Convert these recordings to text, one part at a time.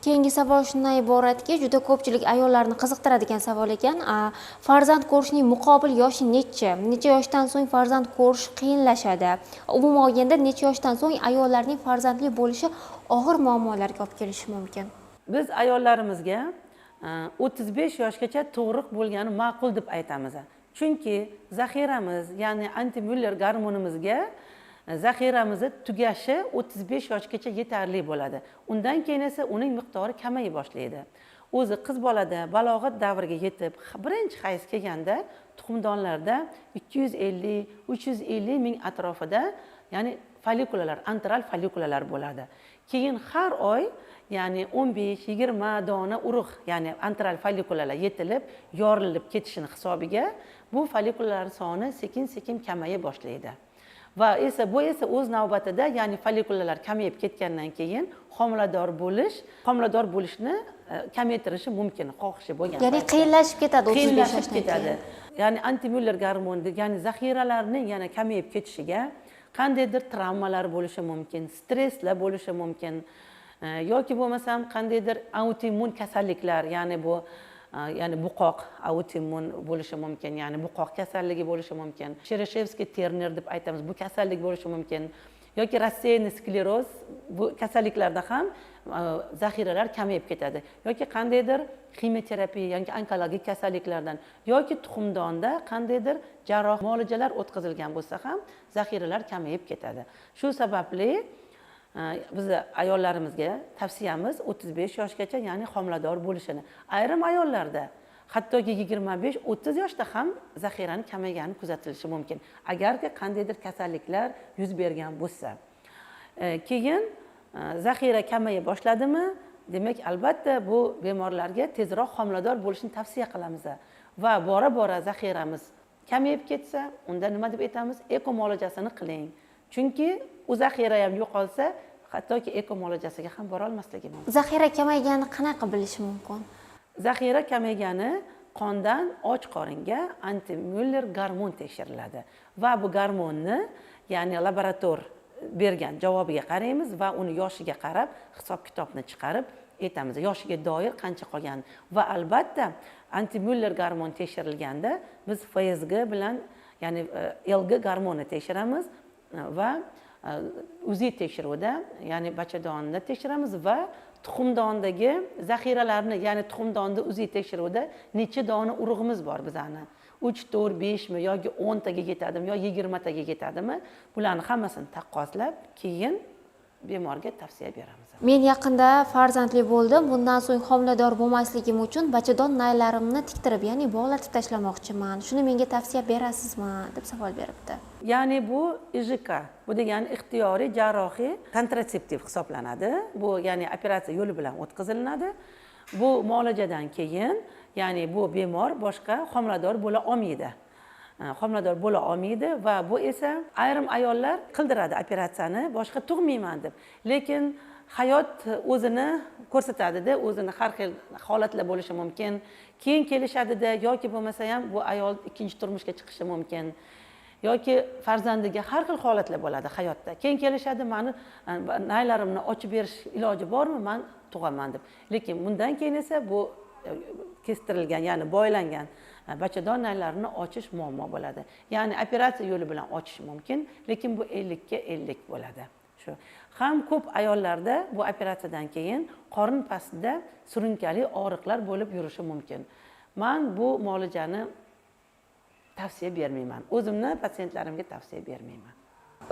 Keyingi savol shundan iboratki, juda ko'pchilik ayollarni qiziqtiradigan savol ekan. Farzand ko'rishning muqobil yoshi necha? Necha yoshdan so'ng farzand ko'rish qiyinlashadi? Umuman olganda, necha yoshdan so'ng ayollarning farzandli bo'lishi og'ir muammolarga olib kelishi mumkin? Biz ayollarimizga 35 yoshgacha tug'ruq bo'lgani ma'qul deb aytamiz. Chunki zaxiramiz, ya'ni anti-Müller gormonimizga zaxiramizni tugashi 35 yoshgacha yetarli bo'ladi. Undan keyin esa uning miqdori kamaya boshlaydi. O'zi qiz bolada balog'at davriga yetib, birinchi hayz kelganda tuxumdonlarda 250, 350 ming atrofida, ya'ni follikulalar, antral follikulalar bo'ladi. Keyin har oy, ya'ni 15, 20 dona urug', ya'ni antral follikulalar yetilib, yorilib ketishini hisobiga bu follikulalar soni sekin-sekin kamaya boshlaydi. Va esa bu esa o'z navbatida, ya'ni follikulalar kamayib ketgandan keyin homilador bo'lishni kamaytirishi mumkin, xohishi bo'lgan Ya'ni paytda. qiyinlashib ketadi 35 Qiyinlashib yoshdan ketadi. keyin. Ya'ni anti-Müller gormoni, ya'ni zaxiralarning yana kamayib ketishiga qandaydir travmalar bo'lishi mumkin, stresslar bo'lishi mumkin, yoki bo'lmasam qandaydir autoimmun kasalliklar, ya'ni bu ya'ni buqoq autoimmun bo'lishi mumkin, ya'ni buqoq kasalligi bo'lishi mumkin. Shereshevskiy Terner deb aytamiz, bu kasallik bo'lishi mumkin. Yoki рассеянный skleroz, bu kasalliklarda ham zaxiralar kamayib ketadi. Yoki qandaydir ximioterapiya yoki onkologik kasalliklardan yoki tuxumdonda qandaydir jarroh muolajalar o'tkazilgan bo'lsa ham zaxiralar kamayib ketadi. Shu sababli bizni ayollarimizga tavsiyamiz 35 yoshgacha, ya'ni homilador bo'lishini. Ayrim ayollarda hattoki 25, 30 yoshda ham zaxirani kamaygani kuzatilishi mumkin, agarki qandaydir kasalliklar yuz bergan bo'lsa. Keyin zaxira kamaya boshladimi, demak, albatta bu bemorlarga tezroq homilador bo'lishni tavsiya qilamiz. Va bora bora zaxiramiz kamayib ketsa, unda nima deb aytamiz? Eko muolajasini qiling. Chunki u zaxira ham yo'qolsa, hattoki eko muolajasiga ham bora olmasligi mumkin. Zaxira kamaygani qanaqa bilish mumkin? Zaxira kamaygani qondan och qoringa anti-Müller gormon tekshiriladi va bu gormonni, ya'ni laborator bergan javobiga qaraymiz va uni yoshiga qarab hisob kitobni chiqarib aytamiz, yoshiga doir qancha qolgan. Va albatta anti-Müller gormon tekshirilganda biz FSG bilan, ya'ni LG gormonni tekshiramiz va UZI tekshiruvida, ya'ni bachadonni tekshiramiz va tuxumdondagi zaxiralarni, ya'ni tuxumdonni UZI tekshiruvida necha dona urug'imiz bor bizani, 3, 4, 5 mi yoki 10 taga yetadimi yo 20 taga yetadimi, bularni hammasini taqqoslab, keyin bemorga tavsiya beramiz. Men yaqinda farzandli bo'ldim. Bundan so'ng homilador bo'lmasligim uchun bachadon naylarimni tiktirib, ya'ni bog'latib tashlamoqchiman. Shuni menga tavsiya berasizmi, deb savol beribdi. Ya'ni bu ИЖК, bu degani ixtiyoriy jarrohiy kontratseptiv hisoblanadi. Bu, ya'ni operatsiya yo'li bilan o'tkazilinadi. Bu muolajadan keyin, ya'ni bu bemor boshqa homilador bo'la olmaydi. Homilador bo'la olmaydi va bu esa ayrim ayollar qildiradi operatsiyani, boshqa tug'mayman deb. Lekin hayot o'zini ko'rsatadida, o'zini har xil holatlar bo'lishi mumkin. Keyin kelishadida yoki bo'lmasa ham bu ayol ikkinchi turmushga chiqishi mumkin. Yoki farzandiga har xil holatlar bo'ladi hayotda. Keyin kelishadi, mani naylarimni ochib berish iloji bormi, man tug'aman deb. Lekin bundan keyin esa bu kestirilgan, ya'ni boylangan bachadon naylarini ochish muammo bo'ladi. Ya'ni operatsiya yo'li bilan ochish mumkin, lekin bu 50ga 50 bo'ladi. Shu ham ko'p ayollarda bu operatsiyadan keyin qorin pastida surunkali og'riqlar bo'lib yurishi mumkin. Men bu muolajani tavsiya bermayman. O'zimni patsientlarimga tavsiya bermayman.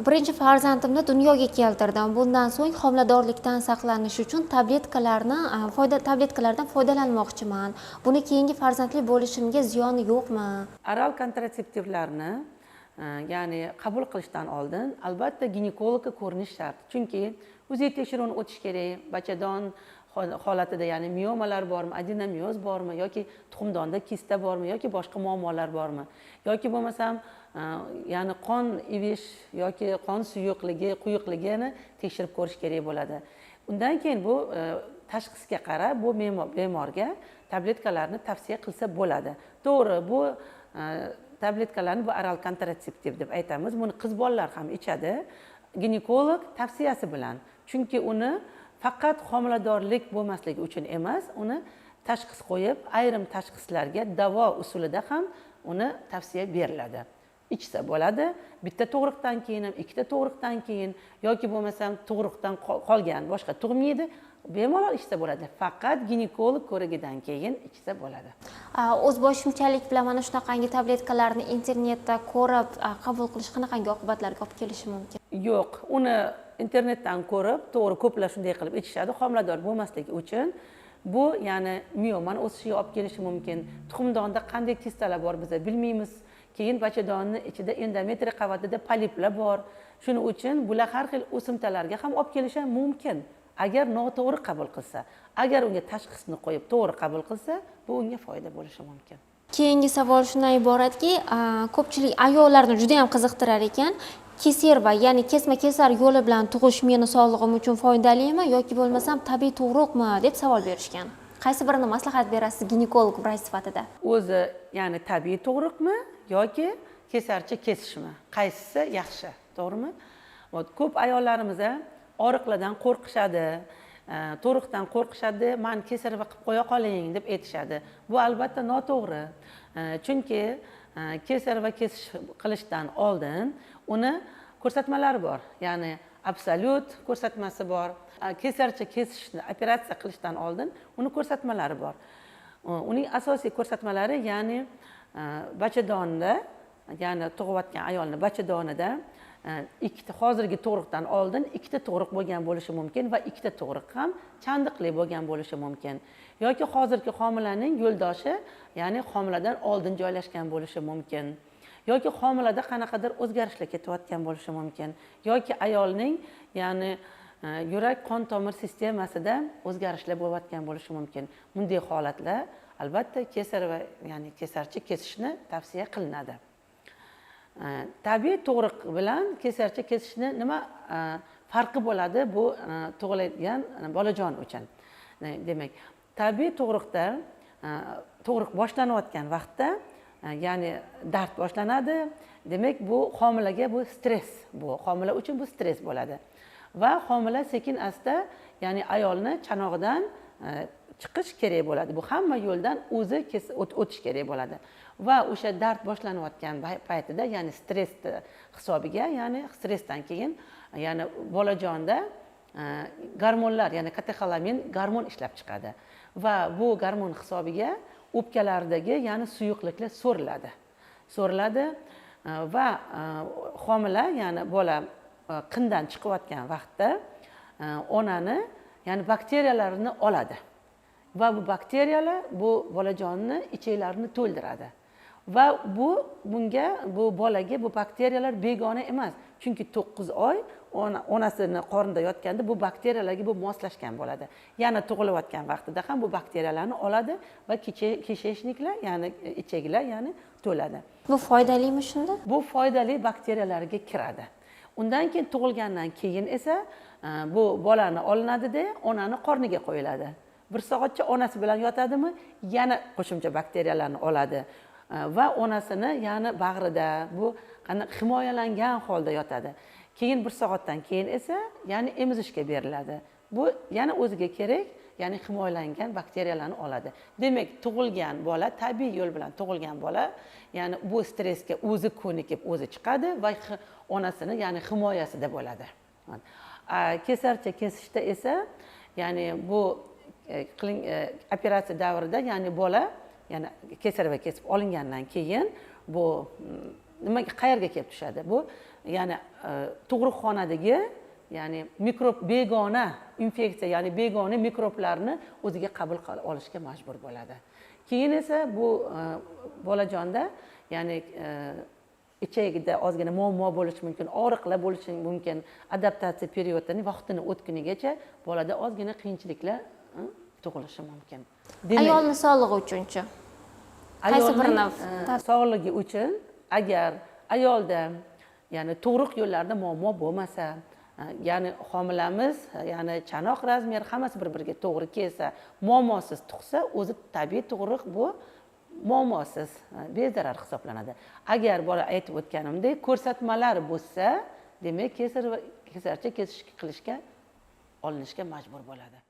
Birinchi farzandimni dunyoga keltirdim. Bundan so'ng homiladorlikdan saqlanish uchun tabletkalardan foydalanmoqchiman. Buni keyingi farzandli bo'lishimga ziyoni yo'qmi? Oral kontratseptivlarni, ya'ni qabul qilishdan oldin albatta ginekologga ko'rinish shart. Chunki UZI tekshiruvini o'tish kerak, bachadon holatida, ya'ni miomalar bormi, adenomioz bormi yoki tuxumdonda kista bormi yoki boshqa muammolar bormi yoki bo'lmasam, ya'ni qon ivish yoki qon suyuqligi, quyuqligini tekshirib ko'rish kerak bo'ladi. Undan keyin bu tashxisga qarab bu bemorga tabletkalarni tavsiya qilsa bo'ladi. To'g'ri, bu tabletkalarni bu oral kontratseptiv deb aytamiz. Buni qiz bolalar ham ichadi ginekolog tavsiyasi bilan. Chunki uni Faqat homiladorlik bo'lmasligi uchun emas, uni tashxis qo'yib, ayrim tashxislarga davo usulida ham uni tavsiya beriladi. Ichsa bo'ladi, bitta tug'ruqdan keyin ham, ikkita tug'ruqdan keyin yoki bo'lmasam tug'ruqdan qolgan boshqa tug'maydi, bemalol ichsa bo'ladi. Faqat ginekolog ko'rigidan keyin ichsa bo'ladi. O'zboshimchalik bilan mana shunaqangi tabletkalarni internetda ko'rib qabul qilish qanaqangi oqibatlarga olib kelishi mumkin? Yo'q, uni internetdan ko'rib, to'g'ri, ko'plar shunday qilib ichishadi, homilador bo'lmasligi uchun. Bu ya'ni miomani o'sishiga olib kelishi mumkin. Tuxumdonda qanday kistalar bor biz bilmaymiz. Keyin bachadonni ichida endometriy qavatida poliplar bor. Shuning uchun bular har xil o'simtalarga ham olib kelishi mumkin. Agar noto'g'ri qabul qilsa, agar unga tashxisni qo'yib to'g'ri qabul qilsa, bu unga foyda bo'lishi mumkin. Keyingi savol shundan iboratki, ko'pchilik ayollarni juda ham qiziqtirar ekan. Keserva, ya'ni kesma-kesar yo'li bilan tug'ish meni sog'lig'im uchun foydalimi yoki bo'lmasam tabiiy tug'ruqmi deb savol berishgan. Qaysi birini maslahat berasiz ginekolog vrach sifatida? O'zi, ya'ni tabiiy tug'ruqmi yoki kesarcha kesishmi? Qaysisi yaxshi, to'g'rimi? Ko'p ayollarimiz og'riqlardan qo'rqishadi, tug'ruqdan qo'rqishadi, "Men kesarva qilib qo'ya qoling" deb aytishadi. Bu albatta noto'g'ri. Chunki kesarva kesish qilishdan oldin uni ko'rsatmalari bor, ya'ni absolyut ko'rsatmasi bor. Kesarcha kesishni operatsiya qilishdan oldin uni ko'rsatmalari bor. Uning asosiy ko'rsatmalari, ya'ni bachadonda, ya'ni tug'ayotgan ayolni bachadonida ikkita hozirgi tug'ruqdan oldin ikkita tug'ruq bo'lgan bo'lishi mumkin va ikkita tug'ruq ham chandiqli bo'lgan bo'lishi mumkin. Yoki hozirgi homilaning yo'ldoshi, ya'ni homiladan oldin joylashgan bo'lishi mumkin. Yoki homilada qanaqadir o'zgarishlar ketayotgan bo'lishi mumkin. Yoki ayolning, ya'ni yurak qon tomir sistemasida o'zgarishlar bo'layotgan bo'lishi mumkin. Bunday holatlar albatta kesar va, ya'ni kesarcha kesishni tavsiya qilinadi. Tabiiy tug'ruq bilan kesarcha kesishni nima farqi bo'ladi bu tug'iladigan bolajon uchun? Demak, tabiiy tug'ruqda tug'ruq boshlanayotgan vaqtda, ya'ni dard boshlanadi. Demak, bu homilaga bu stress, bu homila uchun bu stress bo'ladi. Va homila sekin asta, ya'ni ayolni chanog'idan chiqish kerak bo'ladi. Bu hamma yo'ldan o'zi o'tish kerak bo'ladi. Va o'sha dard boshlanayotgan paytida, ya'ni stress hisobiga, ya'ni stressdan keyin, ya'ni bolajonda gormonlar, ya'ni katexolamin gormon ishlab chiqadi. Va bu gormon hisobiga o'pkalardagi, ya'ni suyuqliklar so'riladi. So'riladi va homila, ya'ni bola qindan chiqayotgan vaqtda onani, ya'ni bakteriyalarini oladi. Va bu bakteriyalar bu bolajonni ichaklarini to'ldiradi. Va bunga, bu bolaga bu bakteriyalar begona emas. Chunki 9 oy onasini qornida yotganda bu bakteriyalarga bu moslashgan bo'ladi. Yana tug'ilayotgan vaqtida ham bu bakteriyalarni oladi va kisheshniklar, ya'ni ichaklar, ya'ni to'ladi. Bu foydalimi shunda? Bu foydali bakteriyalarga kiradi. Undan keyin tug'ilgandan keyin esa bu bolani olinadi-da, onani qorniga qo'yiladi. Bir soatcha onasi bilan yotadimi, yana qo'shimcha bakteriyalarni oladi va onasini, ya'ni bag'rida bu qanday himoyalangan holda yotadi. Keyin bir soatdan keyin esa, ya'ni emizishga beriladi. Bu yana o'ziga kerak, ya'ni himoyalangan bakteriyalarni oladi. Demak, tug'ilgan bola, tabiiy yo'l bilan tug'ilgan bola, ya'ni bu stressga o'zi ko'nikib, o'zi chiqadi va onasini, ya'ni himoyasida bo'ladi. Kesarcha kesishda esa, ya'ni bu operatsiya davrida, ya'ni bola, ya'ni kesarva kesib olingandan keyin bu nimaga, qayerga kelib tushadi? Bu, ya'ni tug'ruqxonadagi, ya'ni mikrob, begona infeksiya, ya'ni begona mikroblarni o'ziga qabul qilib olishga majbur bo'ladi. Keyin esa bu bolajonda, ya'ni ichagida ozgina muammo bo'lishi mumkin, og'riqlar bo'lishi mumkin. Adaptatsiya periodini vaqtini o'tgunigacha bolada ozgina qiyinchiliklar tug'ilishi mumkin. Demak, ayolning sog'lig'i uchunchi? Qaysi birini? Ayolning sog'ligi uchun agar ayolda, ya'ni tug'ruq yo'llarida muammo bo'lmasa, ya'ni homilamiz, ya'ni chanoq razmeri hammasi bir-biriga to'g'ri kelsa, muammosiz tug'sa, o'zi tabiiy tug'ruq bu muammosiz, bezarar hisoblanadi. Agar bola aytib o'tganimdek ko'rsatmalar bo'lsa, demak kesarcha kesish qilishga olinishga majbur bo'ladi.